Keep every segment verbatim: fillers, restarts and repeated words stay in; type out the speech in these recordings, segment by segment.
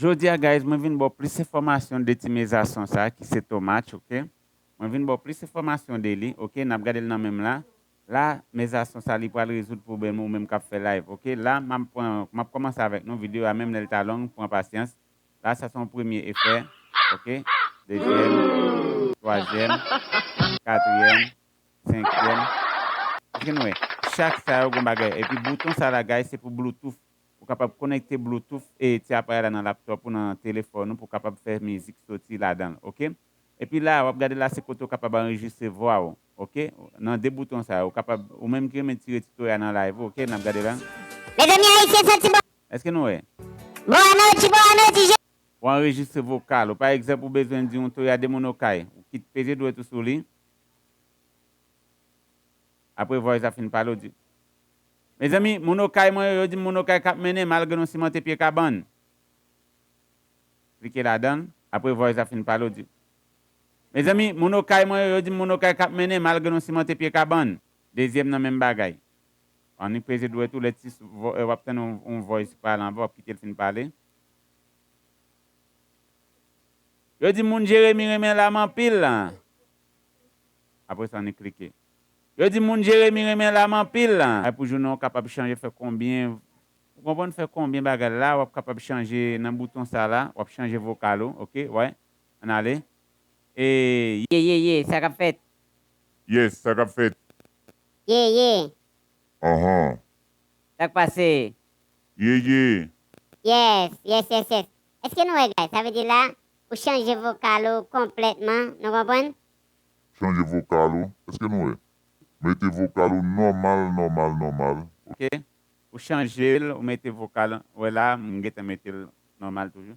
Jodi a, guys, mwen vin ba w plis enfòmasyon de ti meza son sa ki se Tomatch, ok? Mwen vin ba w plis enfòmasyon de li, ok? N ap gade l nan menm la. La, meza son sa, li pral rezoud pwoblèm ou menm k ap fè live, ok? La, m ap pran, m ap kòmanse avèk nou, videyo a menm lè l ta long, pran pasyans. La, sa se yon premye efè, ok? Dezyèm, twazyèm, katriyèm, senkyèm. Èske nou wè? Chak sa yo gon bagay. Epi bouton sa la, guys, se pou Bluetooth. Ou kapab konekte Bluetooth e ti aparèy la nan laptop ou nan telefòn ou pou w kapab fè mizik soti ladan l, ok? Epi la, w ap gade la, se kote w kapab anrejistre vwa w, ok? Nan de bouton sa yo, ou kapab, ou menm ki renmen tire ti toya nan live ou, ok? N ap gade la. Mezanmi, ayisyen santi bon. Èske nou wè? Bon, anoti, bon, anoti, je- Ou anrejistre vokal ou. Pa egzanp, ou bezwen di yon toya de moun okay. Ou kit peze dwèt ou sou li. Apre voice la fin pale, ou di, mezanmi, moun okay mwen yo, yo di m moun okay k ap mennen malgre nou simante pye kabann. Klike ladan l. Apre voice la fin pale, ou di, mezanmi, moun okay mwen yo, yo di m moun okay k ap mennen malgre nou simante pye kabann. Dezyèm nan menm bagay. Annik peze dwèt ou, lè ti vo-, w ap tann yon, yon voice pale anba, w ap kite l fin pale. Yo di moun Jeremi renmen lam anpil. Apre sa, annik klike. Yo di moun Jeremi renmen lam anpil. Ay pou jounen w kapab chanje fè konbyen, ou konprann, fè konbyen bagay la, w ap kapab chanje nan bouton sa la, w ap chanje vokal ou, ok, wè. Ann ale. E, ye, ye, ye, sa k ap fèt? Yes, sa k ap fèt? Ye, ye. Anhan. Sa k pase? Ye, ye. Yes, yes, yes, yes. Èske nou wè, guys? Sa vle di la, ou chanje vokal ou konplètman, nou konprann? Chanje vokal ou. Èske nou wè? Mete vokal ou nòmal, nòmal, nòmal. Ok. Ou chanje l, ou mete vokal, wè la, m gentan mete l nòmal toujou.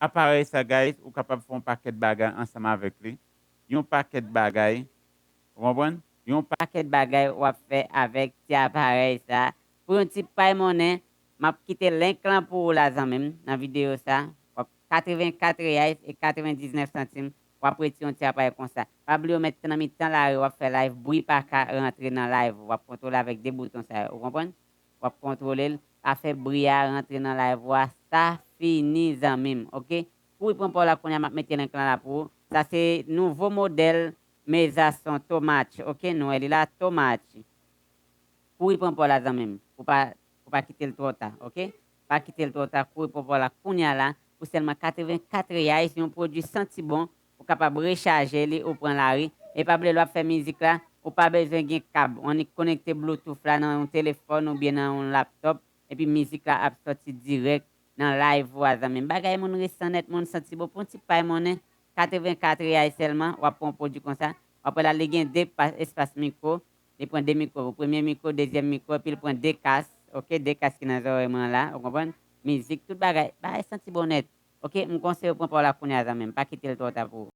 Aparèy sa, guys, ou kapab fè yon pakèt bagay ansanm avèk li. Yon pakèt bagay, ou konprann? Yon pakèt bagay w ap fè avèk ti aparèy sa. Pou yon ti pay monnen, m ap kite link lan pou ou la, zanmi m, nan videyo sa. W ap katrevenkat reais e katrevendiznèf santim, w ap retire yon ti aparèy konsa. Pa bliye w mèt nan mitan lari, w ap fè live, bri pa ka rantre nan live ou. W ap kontwole avèk de bouton sa yo, ou konprann? W ap kontwole l, pa fè bri a rantre nan live ou a, sa fini, zanmi m, ok? Kouri pran pa w la kounye a, m ap mete link lan la pou ou. Sa se nouvo modèl meza son Tomatch, ok? Nou wè li la, Tomatch. Kouri pran pa w la, zanmi m, pou pa, pou pa kite l twò ta, ok? Pa kite l twò ta, kouri pran pa w la kounye a la, pou sèlman katrevenkat reais, yon pwodui santi bon, ou kapab rechaje li, ou pran lari. E pa bliye, lè w ap fè mizik la, ou pa bezwen gen kab, ou annik konekte Bluetooth la nan yon telefòn oubyen nan yon laptòp, epi mizik la ap sòti dirèk nan live ou a, zanmi m. Bagay moun resan nèt, moun santi bon, pou yon ti pay monnen, katrevenkat reais sèlman, w ap pran yon pwodui konsa. W ap wè la, li gen de pa-, espas mikwo, li pran de mikwo, premye mikwo, dezyèm mikwo, epi l pran de kas, ok, de kas ki nan zòrèy mwen la, ou konprann? Mizik, tout bagay, bagay santi bon nèt. Ok, m konseye w pran pa w la kounye a, zanmi m, pa kite l twò ta pou ou.